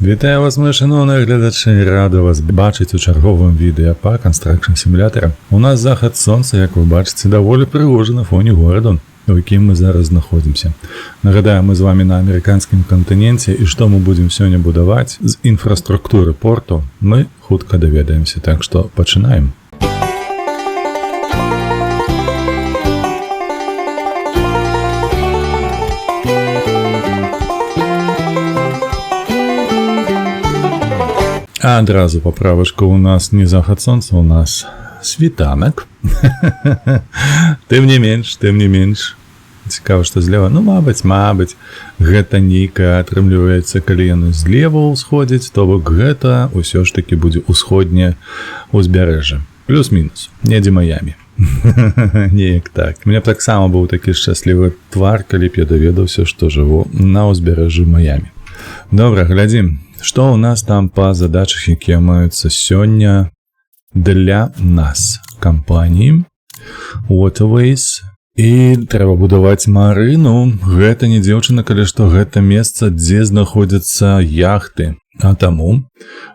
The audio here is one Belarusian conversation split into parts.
Вітаю вас, мої шановні глядачі, рада вас бачити у черговому відео по Construction Simulator. У нас захід сонця, як ви бачите, доволі пригоже на фоні городу, у яким ми зараз знаходимося. Нагадаю, ми з вами на американському континенті, і що ми будемо сьогодні будувати з інфраструктури порту, ми хутко довідаємося, так що починаємо. А одразу поправочка: у нас не заход сонця, у нас світанок. Тым не менш. Цікава, што злева, ну, мабыць, гэта нейкая атрымліваецца, калі яно злева ўсходзіць, то бок гэта ўсё ж такі будзе ўсходняе ўзбярэжжа. Плюс-мінус, недзе Маямі. Неяк так. У меня б таксама быў такі шчаслівы твар, калі б я даведаўся, што жыву на ўзбярэжжы Маямі. Добра, глядзім, што ў нас там па задачах, якія маюцца сёння для нас кампаніі Waterways. І трэба будаваць марыну. Гэта не дзеўчына, калі што, гэта месца, дзе знаходзяцца яхты. А таму,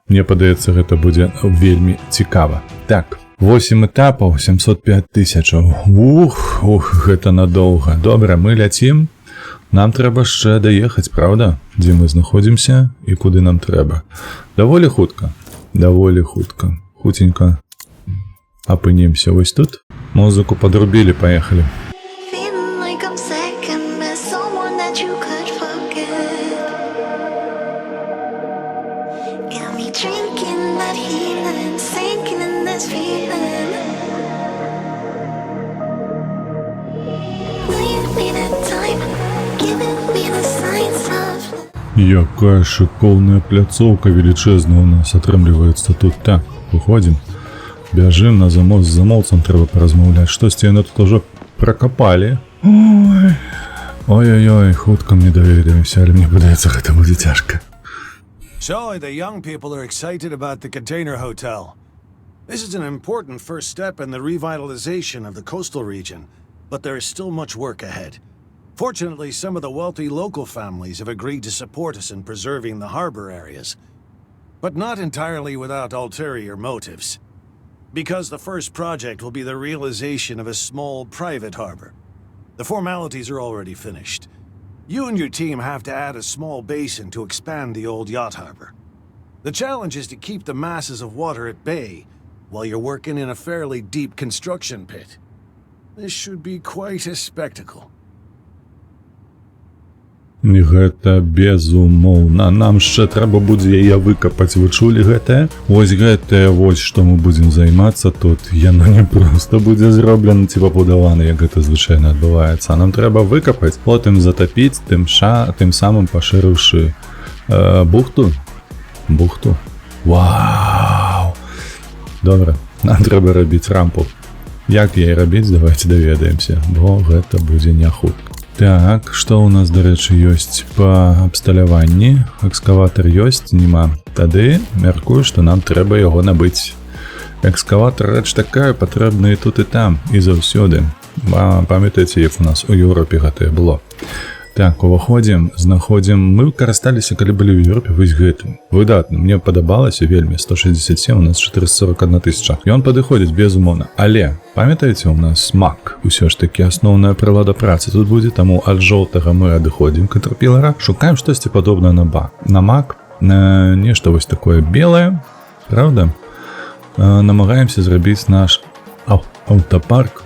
мне падаецца, гэта будзе вельмі цікава. Так, 8 этапаў, 705 тысячаў. Ух, ух, гэта надоўга. Добра, мы ляцім. Нам трэба яшчэ даехаць, праўда? Дзе мы знаходзімся і куды нам трэба. Даволі хутка. Даволі хутка. Хуценька апынемся вось тут. Музыку подрубили, поехали. Feeling like I'm second best, someone that you could forget. Got me drinking that healing, sinking in this feeling. Will you be the time, giving me the signs of love? Якая шыкоўная пляцоўка велічэзная у нас атрымліваецца тут. Так, выходзім. Бяжым на замост, з замоўцам трэба паразмаўляць. Штосьці яны тут ужо пракапалі. Ой. Ой-ой-ой, хутка мне даведаемся, але мне падаецца, гэта будзе цяжка. So, the young people are excited about the container hotel. This is an important first step in the revitalization of the coastal region, but there is still much work ahead. Fortunately, some of the wealthy local families have agreed to support us in preserving the harbor areas, but not entirely without ulterior motives. Because the first project will be the realization of a small private harbor. The formalities are already finished. You and your team have to add a small basin to expand the old yacht harbor. The challenge is to keep the masses of water at bay while you're working in a fairly deep construction pit. This should be quite a spectacle. Гэта безумоўна. Нам яшчэ трэба будзе яе выкапаць. Вы чулі гэтае? Вось гэтае вось, што мы будзем займацца тут, яно не проста будзе зроблена ці пабудавана, як гэта звычайна адбываецца. А нам трэба выкапаць, потым затапіць, тым самым пашырыўшы бухту. Бухту. Вау! Добра, нам трэба рабіць рампу. Як яе рабіць, давайте даведаемся, бо гэта будзе не хутка. Так, што ў нас, дарэчы, ёсць па абсталяванні? Экскаватар ёсць, няма. Тады мяркую, што нам трэба яго набыць. Экскаватар — рэч такая, патрэбна і тут, і там, і заўсёды. А, памятаеце, як у нас у Еўропе гэтае было. Так, уваходзім, знаходзім. Мы карысталіся, калі былі ў Еўропе, вось гэтым. Выдатна, мне падабалася вельмі. 167, у нас 441 тысяча. Ён падыходзіць, безумоўна. Але, памятаеце, у нас Мак. Усё ж такі асноўная прылада працы тут будзе, таму ад жоўтага мы адыходзім Катэрпілара, шукаем штосьці падобнае на ба. На Мак, на нешта вось такое белае, правда? Намагаемся зрабіць наш аўтапарк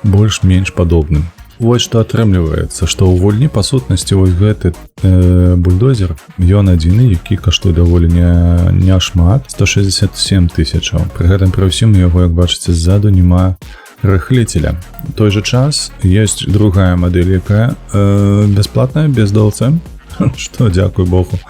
больш-менш падобным. Вось што атрымліваецца, што ў гульні па сутнасці вось гэты бульдозер, ён адзіны, які каштуе даволі не шмат, 167 тысячаў. Пры гэтым пры ўсім у яго, як бачыце, ззаду няма рыхлителя. У той же час есть другая мадэль, якая бясплатная, без DLC, што, дзякуй Богу,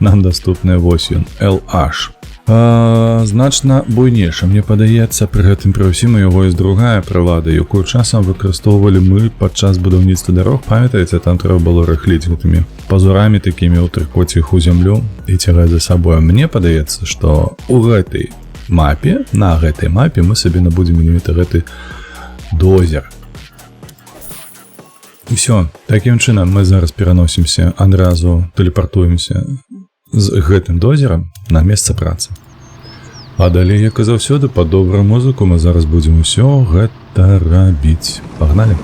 нам даступная. Вось ён, LH. Значна буйнейша, мне падаецца. Пры гэтым пры ўсім у яго ёсць другая прылада, якую часам выкарыстоўвалі мы падчас будаўніцтва дарог. Памятаеце, там трэба было рыхліць гэтымі пазурамі такімі, утрыкоць іх у зямлю і цягаць за сабою. Мне падаецца, што у гэтай мапе, на гэтай мапе мы сабе набудзем менавіта гэты дозер. Усё, такім чынам мы зараз пераносімся, адразу тэлепартуемся. З гэтым дозерам на месца працы. А далей, як і заўсёды, пад добрую музыку мы зараз будзем усё гэта рабіць. Пагналі!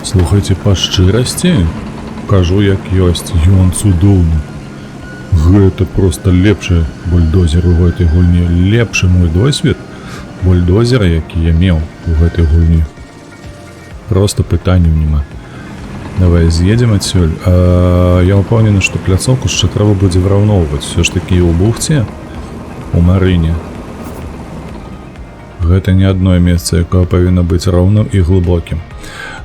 Слухайце, па шчырасці, кажу як ёсць, ён цудоўны. Гэта проста лепшы бульдозер у гэтай гульні. Лепшы мой досвед бульдозера, які я меў у гэтай гульні. Просто пытанняў няма. Давай з'едзем адсюль. Я ўпэўнены, што пляцоўку яшчэ трэба будзе выраўноўваць. Усё ж такі ў бухце, у марыне, гэта не адно месца, якое павінна быць роўным і глыбокім.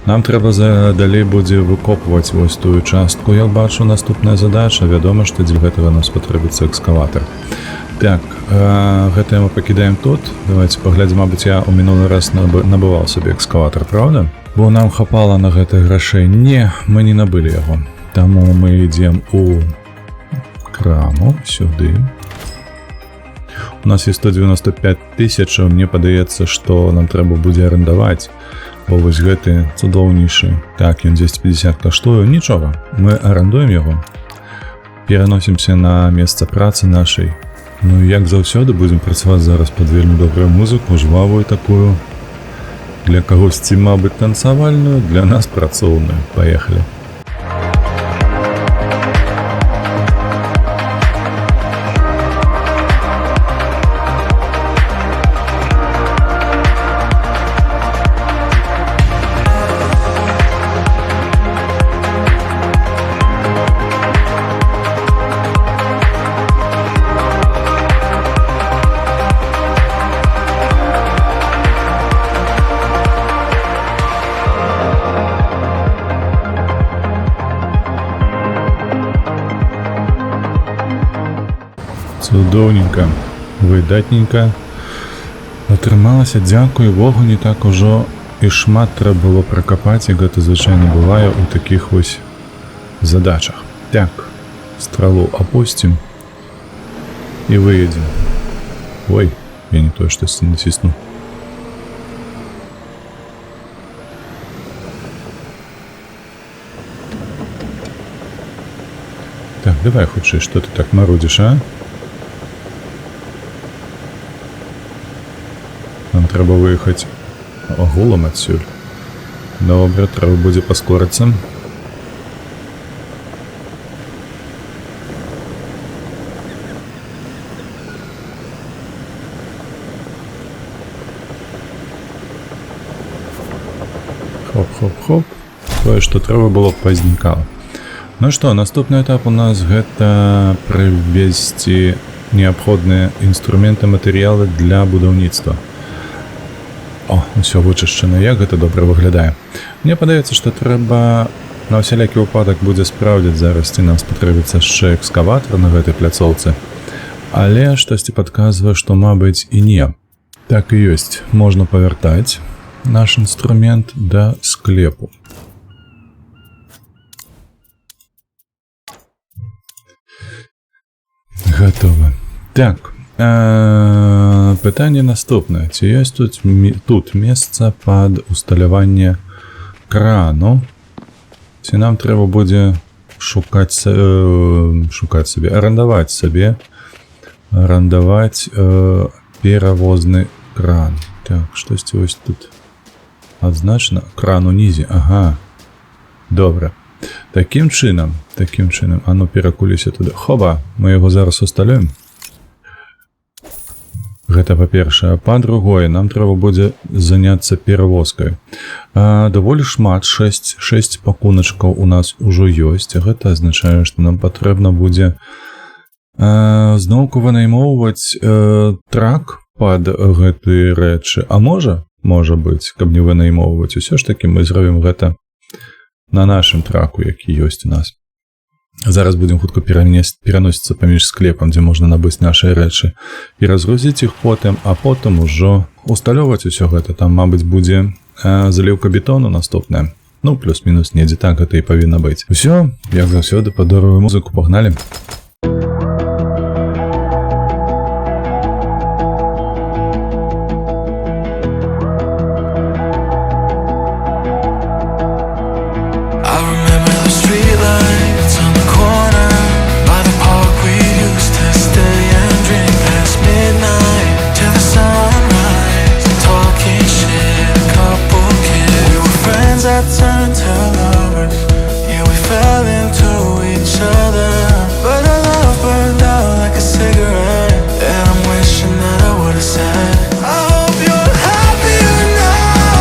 Нам трэба далей будзе выкопваць вось тую частку, як бачу, наступная задача. Вядома, што дзеля гэтага нам спатрэбіцца экскаватар. Так, гэта мы пакідаем тут. Давайте паглядзім, мабыць, я ў мінулы раз набываў сабе экскаватар, праўда? Бо нам хапала на гэта грашэй. Не, мы не набылі яго. Таму мы ідзем у краму сюды. У нас есть 195 тысяч, мне падаецца, што нам трэба будзе арендаваць. Бо вось гэты цудоўнейшы. Так, ён 250 каштуе. Нічога, мы арендуем яго. Пераносімся на месца працы нашай. Ну, як заўсёды, будзем працаваць зараз пад вельмі добрую музыку, жвавую такую. Для кагосьці, мабыць, танцавальную, для нас працоўную. Паехалі. Цудоўненька, выдатненька атрымалася, дзякуй Богу, не так ужо і шмат трэба было пракапаць, як гэта звычайна бывае ў такіх вось задачах. Так, стралу опусцім і выедзем. Ой, я не тое штосьці націсну. Так, давай хутчэй, што ты так марудзіш, а? Нам трэба выехаць агулам адсюль. Добра, трэба будзе паскорыцца. Хоп-хоп-хоп. Тое, што трэба было, пазнікала. Ну што, наступны этап у нас гэта прывезці неабходныя інструменты, матэрыялы для будаўніцтва. О, усё вычышчана, як гэта добра выглядае. Мне падаецца, што трэба на ўсялякі выпадак будзе спраўдзіць зараз, ці нам спатрэбіцца яшчэ экскаватар на гэтай пляцоўцы. Але штосьці падказвае, што, мабыць, і не. Так і ёсць, можна павяртаць наш інструмент да склепу. Гатова. Так, пытанне наступнае. Ці ёсць тут месца пад усталяванне крану? Ці нам трэба будзе шукаць сабе, арандаваць сабе, арандаваць перавозны кран. Так, штосьці вось тут адзначана. Кран унізе, ага. Добра. Такім чынам, а ну перакуліся туды. Хоба, мы яго зараз усталюем. Гэта па-першае. Па-другое, нам трэба будзе заняцца перавозкай. Даволі шмат, 6 пакуначкаў у нас ужо ёсць. Гэта азначае, што нам патрэбна будзе зноўку вынаймоўваць трак пад гэтыя рэчы. А можа быць, каб не вынаймоўваць, усё ж такі мы зробім гэта на нашым траку, які ёсць у нас. Зараз будзем хутка пераносіцца паміж склепам, дзе можна набыць нашыя рэчы, і разгрузіць іх потым, а потым ужо усталёўваць усё гэта. Там, мабыць, будзе заліўка бетону наступная. Ну, плюс-мінус недзе так гэта і павінна быць. Усё, як заўсёды, пад добрую музыку, пагналі. I remember the streetlights on the corner by the park we used to stay and drink past midnight till the sunrise. Talking shit, a couple kids. We were friends that turned to lovers. Yeah, we fell into each other, but our love burned out like a cigarette. And I'm wishing that I would've said, I hope you're happier now.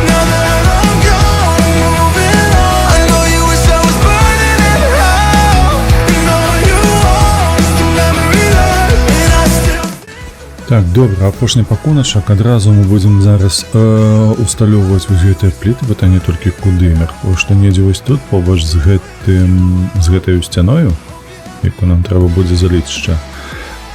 Now that I'm gone, I'm moving on. I know you wish I was burning in hell. And all you want is the memory left. And I still. Так, добра, апошні пакуначак. Адразу мы будзем зараз усталёўваць вось гэтыя пліты, пытанне толькі куды. Мяркую, што недзе вось тут побач з гэтым з гэтаю сцяною, яку нам трэба будзе заліць яшчэ.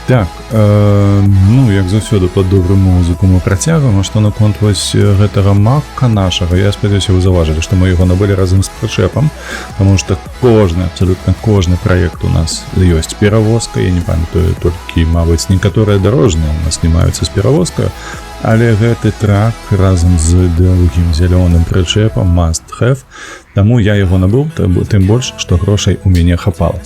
Так, ну, як заўсёды, пад добрую музыку мы працягваем, а што наконт вось гэтага мака нашага, я спадзяюся, вы заўважылі, што мы яго набылі разам з прычэпам, таму што кожны, абсалютна кожны праект у нас ёсць перавозка, я не памятаю толькі, мабыць, некаторыя дарожныя у нас не маюцца з перавозкаю, але гэты трак разам з доўгім зялёным прычэпам must have, таму я яго набыў, тым больш, што грошай у мяне хапала.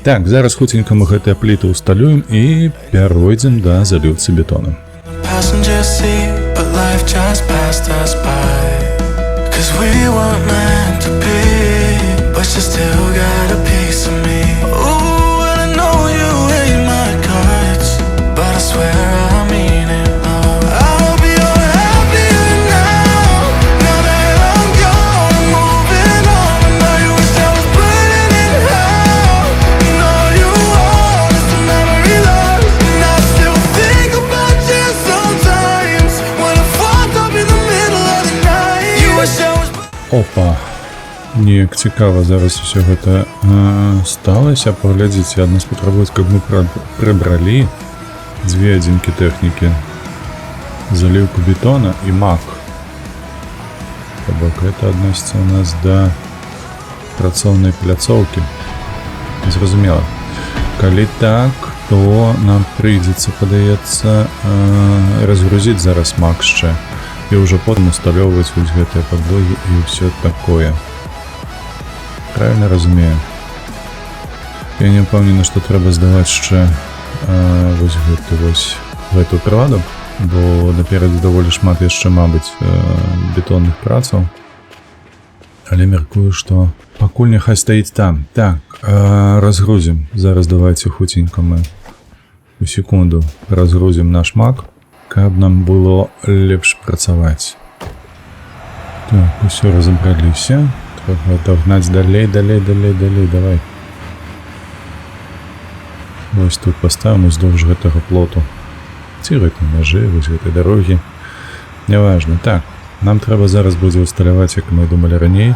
Так, зараз хуценька мы гэтыя пліты ўсталюем і пяройдзем да заліўцы бетону. Passenger seat, but life just passed us by. 'Cause we weren't meant to be, but you still got a piece of me. Ooh, and I know you hate my guts, but I swear I mean it. Love. I hope you're happier now. Now that I'm gone, I'm moving on. I know you wish I was burning in hell. And all you want is the memory left. And I still think about you sometimes when I fucked up in the middle of the night. You wish I was. Опа. Неяк цікава зараз усё гэта сталася. Паглядзіце, ад нас патрабуюць, каб мы прыбралі дзве адзінкі тэхнікі. Заліўку бетона і мак. То бок гэта адносіцца у нас да працоўнай пляцоўкі. Зразумела. Калі так, то нам прыйдзецца, падаецца, разгрузіць зараз мак яшчэ і ўжо потым усталёўваць вось гэтыя падлогі і ўсё такое. Правильно разумею? Я не ўпэўнены, што трэба здаваць яшчэ вось гэту вось гэту прыладу, бо наперадзе даволі шмат яшчэ, мабыць, бетонных працаў. Але мяркую, што пакуль няхай стаіць там. Так, разгрузім. Зараз давайте хуценька мы у секунду разгрузім наш мак, каб нам было лепш працаваць. Так, усё, разабраліся. Трэба дагнаць далей, далей, далей, далей, давай. Вось тут паставім уздоўж гэтага плоту. Ці гэтай мяжы, вось гэтай дарогі. Няважна. Так, нам трэба зараз будзе ўсталяваць, як мы думалі раней,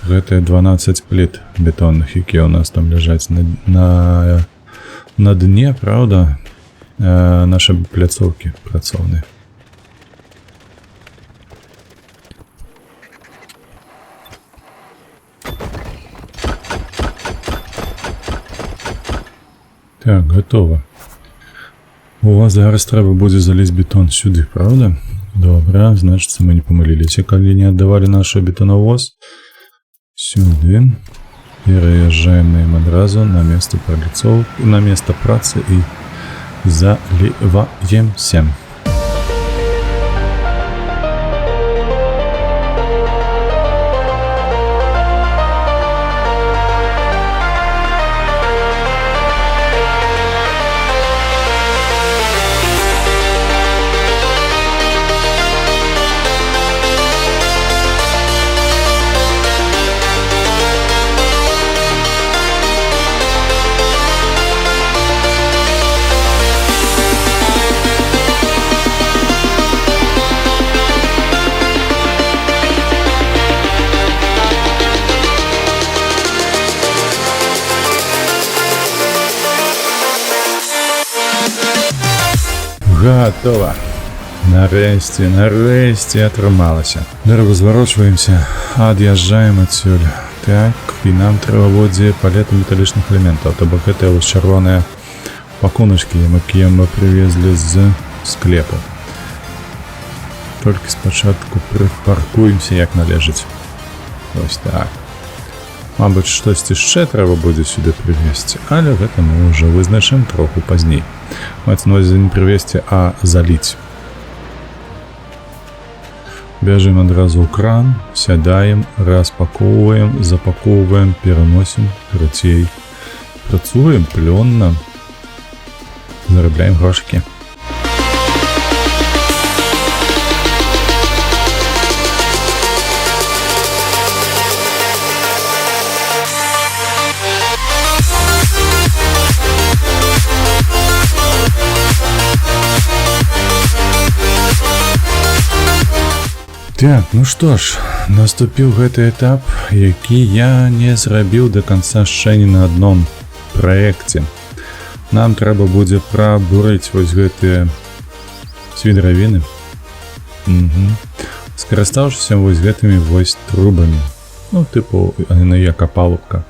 гэтыя 12 пліт бетонных, якія ў нас там ляжаць на дне, праўда, нашай пляцоўкі працоўнай. Так, гатова. У вас зараз трэба будзе заліць бетон сюды, праўда? Добра, значыцца, мы не памыліліся, калі не аддавалі наш бетонавоз. Сюды. Пераязджаем на ім адразу на место пляцоў, на место працы і заліваемся. Гатова. Нарэшце, нарэшце атрымалася. Дарогу зварочваемся, ад'язджаем адсюль. Так, і нам трэба будзе палету металічных элементаў. То бок гэтыя вось чырвоныя пакуначкі, якія мы прывезлі з склепу. Толькі спачатку прыпаркуемся як належыць. Вось так. Мабыць, штосьці яшчэ трэба будзе сюды прывезці, але гэта мы ўжо вызначым троху пазней. Маецца на ўвазе не прывезці, а заліць. Бяжым адразу ў кран, сядаем, распакоўваем, запакоўваем, пераносім, карацей. Працуем плённа, зарабляем грошыкі. Так, ну што ж, наступіў гэты этап, які я не зрабіў да канца яшчэ ні на адном праекце. Нам трэба будзе прабурыць вось гэтыя свідравіны. Угу. Скарыстаўшыся вось гэтымі вось трубамі. Ну, тыпу, яны як апалубка.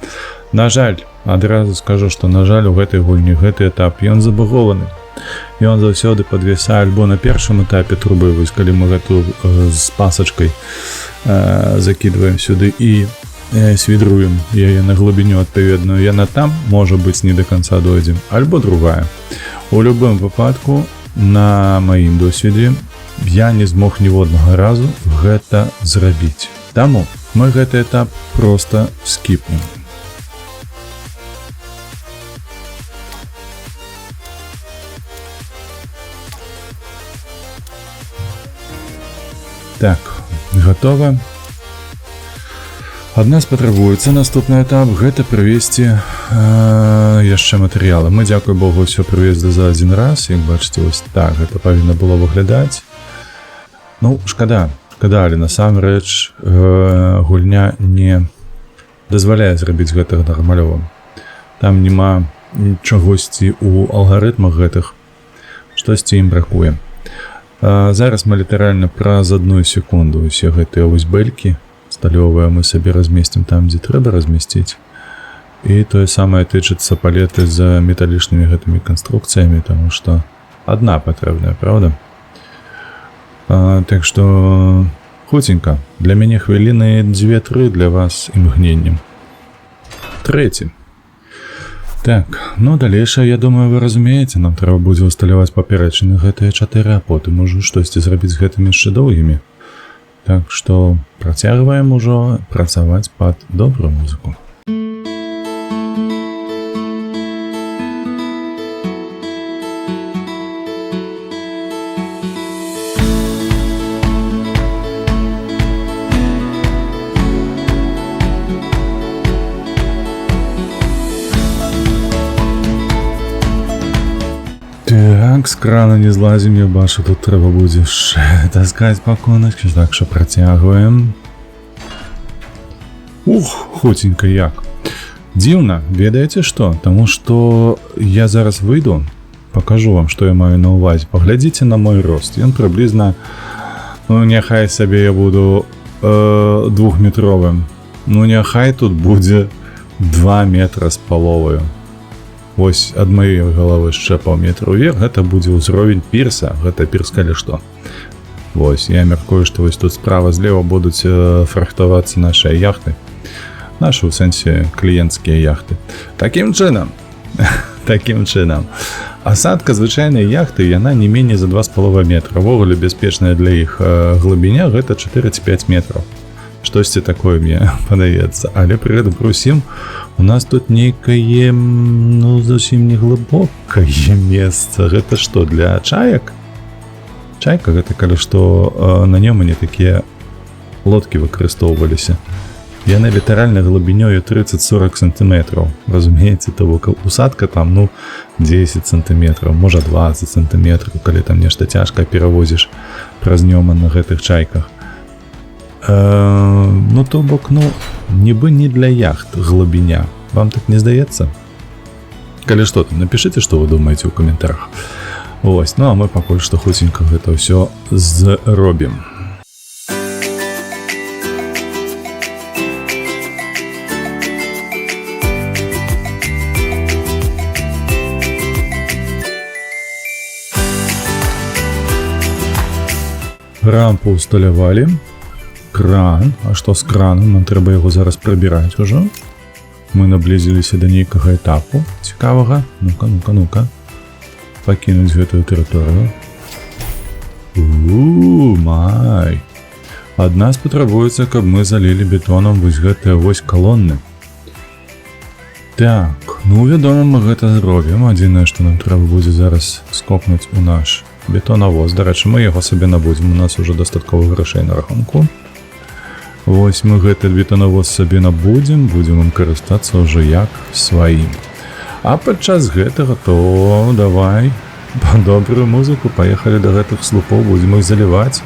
На жаль, адразу скажу, што, на жаль, у гэтай гульні гэты этап, ён забагованы. Ён заўсёды падвісае альбо на першым этапе трубы, вось калі мы гэту з пасачкай закідваем сюды і свідруем яе на глыбіню адпаведную, яна там, можа быць, не да канца дойдзем, альбо другая. У любым выпадку, на маім досведзе, я не змог ніводнага разу гэта зрабіць. Таму мы гэты этап проста скіпнем. Так, гатова. Ад нас патрабуецца наступны этап — гэта прывезці яшчэ матэрыялы. Мы, дзякуй Богу, ўсё прывезлі за адзін раз, як бачыце, вось так гэта павінна было выглядаць. Ну, шкада, шкада, але насамрэч гульня не дазваляе зрабіць гэтага нармалёва. Там няма чагосьці ў алгарытмах гэтых, штосьці ім бракуе. Зараз мы літаральна праз одну секунду усе гэтыя вось бэлькі сталёвыя мы сабе размесцім там, дзе трэба размясціць. І тое самае тычыцца палеты з металічнымі гэтымі канструкцыямі, таму што адна патрэбная, правда? Так што хуценька, для мяне хвіліны дзве-тры, для вас імгненнем. Трэці. Так, ну далейшае, я думаю, вы разумееце, нам трэба будзе ўсталяваць папярэчыны гэтыя чатыры, а потым ужо штосьці зрабіць з гэтымі яшчэ доўгімі. Так што працягваем ужо працаваць пад добрую музыку. Так, з крана не злазім, я бачу, тут трэба будзе яшчэ таскаць пакуначкі, так што працягваем. Ух, хуценька як. Дзіўна, ведаеце што? Таму што я зараз выйду, пакажу вам, што я маю на ўвазе. Паглядзіце на мой рост. Ён прыблізна, ну, няхай сабе я буду двухметровым. Ну, няхай тут будзе 2 метра з паловаю. Вось ад маёй галавы яшчэ паўметра ўверх, гэта будзе ўзровень пірса, гэта пірс, калі што. Вось, я мяркую, што вось тут справа, злева будуць фрахтавацца нашыя яхты. Нашы, ў сэнсе кліенцкія яхты. Такім чынам. Асадка звычайнай яхты, яна не меней за 2,5 метра. Увогуле бяспечная для іх глыбіня — гэта 4-5 метраў. Штосьці такое, мне падаецца. Але пры гэтым пры ўсім у нас тут нейкае, ну, зусім не глыбокае месца. Гэта што, для чаек? Чайка — гэта, калі што, на Нёмане такія лодкі выкарыстоўваліся. Яны літаральна глыбінёю 30-40 сантыметраў. Разумееце, то бок усадка там, ну, 10 сантыметраў, можа, 20 сантыметраў, калі там нешта цяжкае перавозіш праз Нёман на гэтых чайках. Ну, то бок, ну, нібы не для яхт глыбіня. Вам так не здаецца? Калі што, там напішыце, што вы думаеце, ў каментарах. Вось, ну а мы пакуль што хуценька гэта ўсё зробім. Рампу усталявалі. Кран. А што з кранам? Нам трэба яго зараз прыбіраць ужо. Мы наблізіліся да нейкага этапу цікавага. Ну-ка, ну-ка, ну-ка. Пакінуць гэтую тэрыторыю. У, май. Ад нас патрабуецца, каб мы залілі бетонам вось гэтыя вось калонны. Так, ну вядома, мы гэта зробім. Адзінае, што нам трэба будзе зараз скокнуць у наш бетонавоз. Дарэчы, мы яго сабе набудзем. У нас ужо дастаткова грашэй на рахунку. Вось мы гэты бетонавоз сабе набудзем, будзем ім карыстацца ўжо як сваім. А падчас гэтага то давай па добрую музыку паехалі да гэтых слупоў, будзем іх заліваць.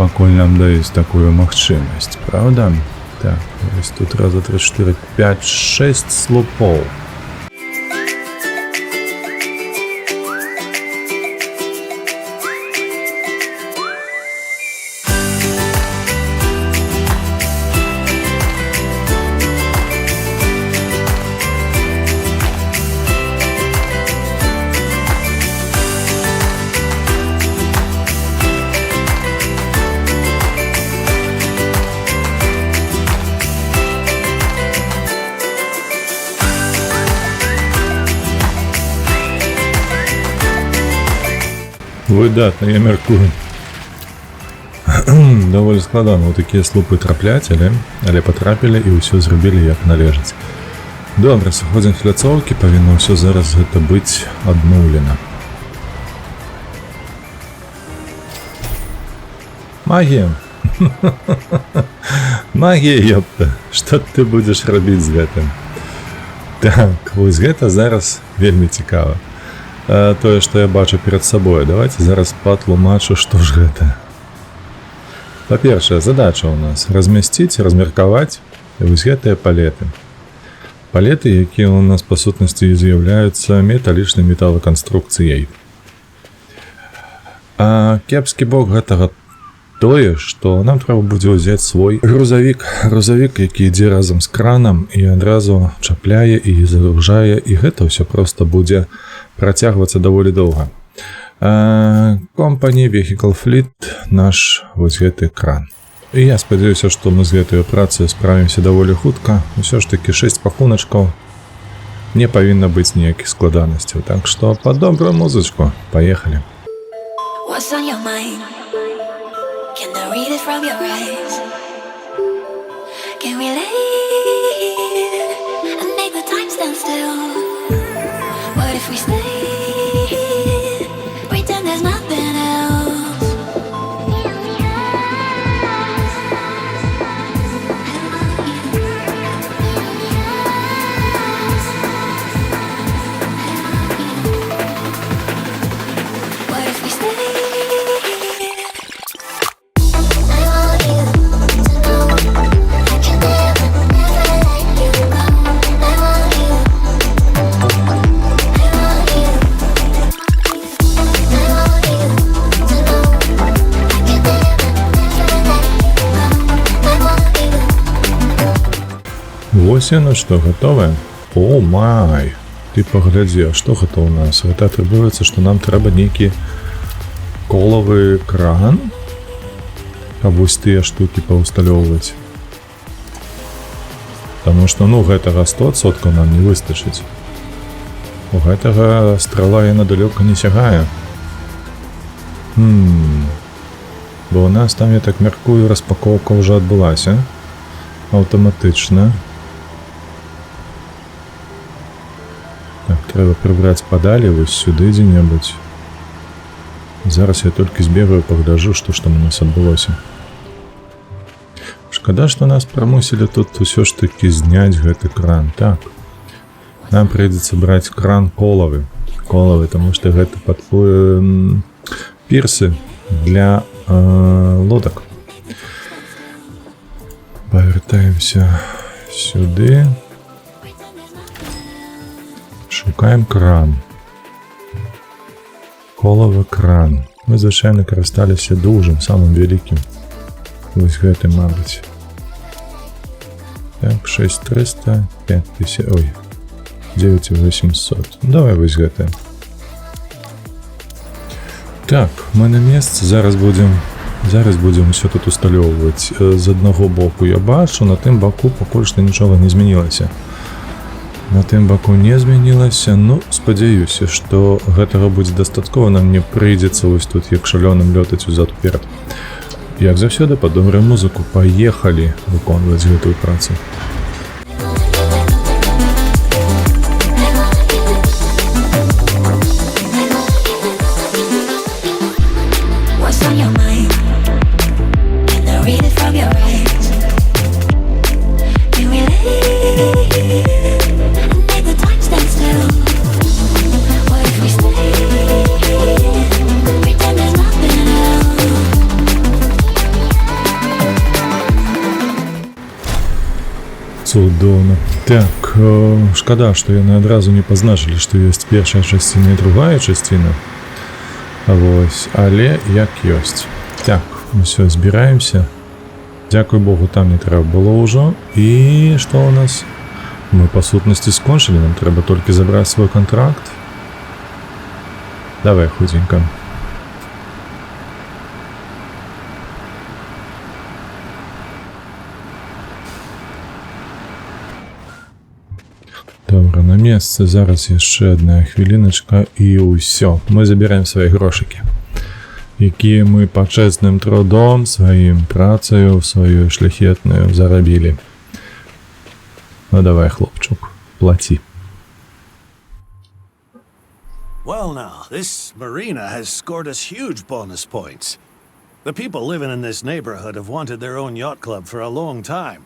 Пакуль нам даюць такую магчымасць, праўда? Так, вось тут раз, два, тры, чатыры, пяць, шэсць слупоў. Выдатна, я мяркую. Даволі складана ў такія слупы трапляць, але патрапілі і ўсё зрабілі як належыць. Добра, сыходзім з пляцоўкі, павінна ўсё зараз гэта быць адноўлена. Магія! Магія, ёпта! Што ты будзеш рабіць з гэтым? Так, вось гэта зараз вельмі цікава. Тое, што я бачу перад сабою. Давайте зараз патлумачу, што ж гэта. Па-першае, задача ў нас размясціць, размеркаваць вось гэтыя палеты. Палеты, якія ў нас па сутнасці з'яўляюцца металічнай металаканструкцыяй. А кепскі бок гэтага тое, што нам трэба будзе ўзяць свой грузавік, грузавік, які ідзе разам з кранам і адразу чапляе і загружае, і гэта ўсё проста будзе працягвацца даволі доўга. Company Vehicle Fleet, наш вось гэты кран. І я спадзяюся, што мы з гэтай працай справімся даволі хутка. Усё ж такі 6 пакуначкаў, не павінна быць ніякіх складанасцяў. Так што пад добрую музычку паехалі. What's on your mind? Can I read it from your eyes? Can we lay here and make the time stand still? What if we stay here, pretend there's nothing else? What if we stay here? I want you to know I can never, never let you go. I want you. I want you. I want you to know I can never, never let you go. I want you. Вось яно што, гатовае? О май! Ты паглядзі, а што гэта ў нас? Гэта атрымліваецца, што нам трэба нейкі колавы кран, каб вось тыя штукі паўсталёўваць. Таму што, ну, гэтага 100% нам не выстачыць. У гэтага страла яна далёка не сягае. Бо у нас там, я так мяркую, распакоўка ўжо адбылася. Аўтаматычна. Так, трэба прыбраць падалі вось сюды дзе-небудзь. Зараз я толькі збегаю, пагляджу, што ж там у нас адбылося. Шкада, што нас прымусілі тут усё ж такі зняць гэты кран. Так. Нам прыйдзецца браць кран колавы. Колавы, таму што гэта пірсы для лодак. Павяртаемся сюды. Шукаем кран. Колавы кран. Мы звычайна карысталіся дужым, самым вялікім. Вось гэтым, мабыць. Так, 6300, 5000, ой, 9800. Ну, давай вось гэтае. Так, мы на месцы, зараз будзем усё тут усталёўваць. З аднаго боку я бачу, на тым баку пакуль што нічога не змянілася. На тым баку не змянілася. Ну, спадзяюся, што гэтага будзе дастаткова, нам не прыйдзецца вось тут як шалёным лётаць узад уперад. Як заўсёды, пад добрую музыку паехалі выконваць гэтую працу. What's on your mind? Can I read it from your eyes? Can we live and make the time stand still? What if we stay? Pretend there's nothing else. Цудоўна. Так, шкада, што яны адразу не пазначылі, што ёсць першая часціна і другая часціна. Вось, але як ёсць. Так, усё, збіраемся. Дзякуй Богу, там не трэба было ўжо. І што ў нас? Мы па сутнасці скончылі, нам трэба толькі забраць свой кантракт. Давай хутенька. Добра, на месцы. Зараз яшчэ одна хвіліначка, і ўсё. Мы забіраем свае грошыкі, якія мы пачэсным трудом, сваім працаю, сваю шляхетную зарабілі. Ну давай, хлопчук, плаці. Well, now, this marina has scored us huge bonus points. The people living in this neighborhood have wanted their own yacht club for a long time.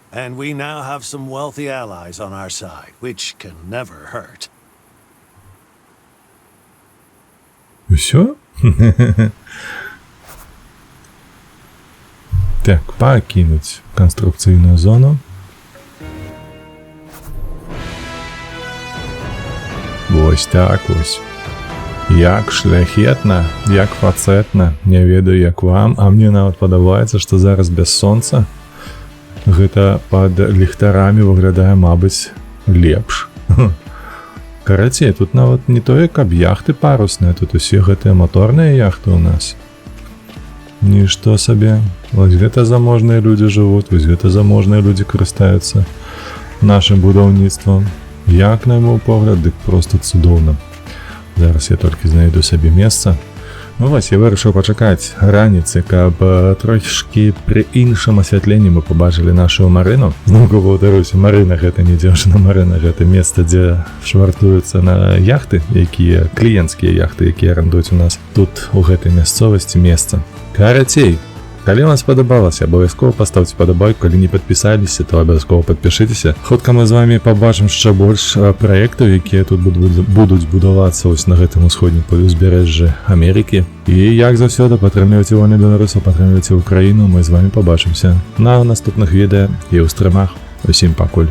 And we now have some wealthy allies on our side, which can never hurt. Усё? Так, пакінуць канструкцыйную зону. Вось так вось. Як шляхетна, як фацэтна, не ведаю, як вам, а мне нават падабаецца, што зараз без сонца гэта пад ліхтарамі выглядае, мабыць, лепш. Карацей, тут нават не тое, каб яхты парусныя, тут усе гэтыя маторныя яхты у нас. Нішто сабе. Вось гэта заможныя людзі жывуць, вось гэта заможныя людзі карыстаюцца нашым будаўніцтвам. Як на мой погляд, дык просто цудоўна. Зараз я толькі знайду сабе месца. Ну вось, я вырашыў пачакаць раніцы, каб трошкі пры іншым асвятленні мы пабачылі нашу марыну. Зноўку паўтаруся, марына гэта не дзяўчына, марына гэта месца, дзе швартуюцца на яхты, якія кліенцкія яхты, якія арандуюць у нас тут, у гэтай мясцовасці, месца. Карацей, калі вам спадабалася, абавязкова паставце падабайку, калі не падпісаліся, то абавязкова падпішыцеся. Хутка мы з вами пабачым яшчэ больш праектаў, якія тут будуць будавацца вось на гэтым усходнім узбярэжжы Амерыкі. І як заўсёды, падтрымлівайце вольных беларусаў, падтрымлівайце Украіну. Мы з вами пабачымся на наступных відэа і ў стрымах. Усім пакуль.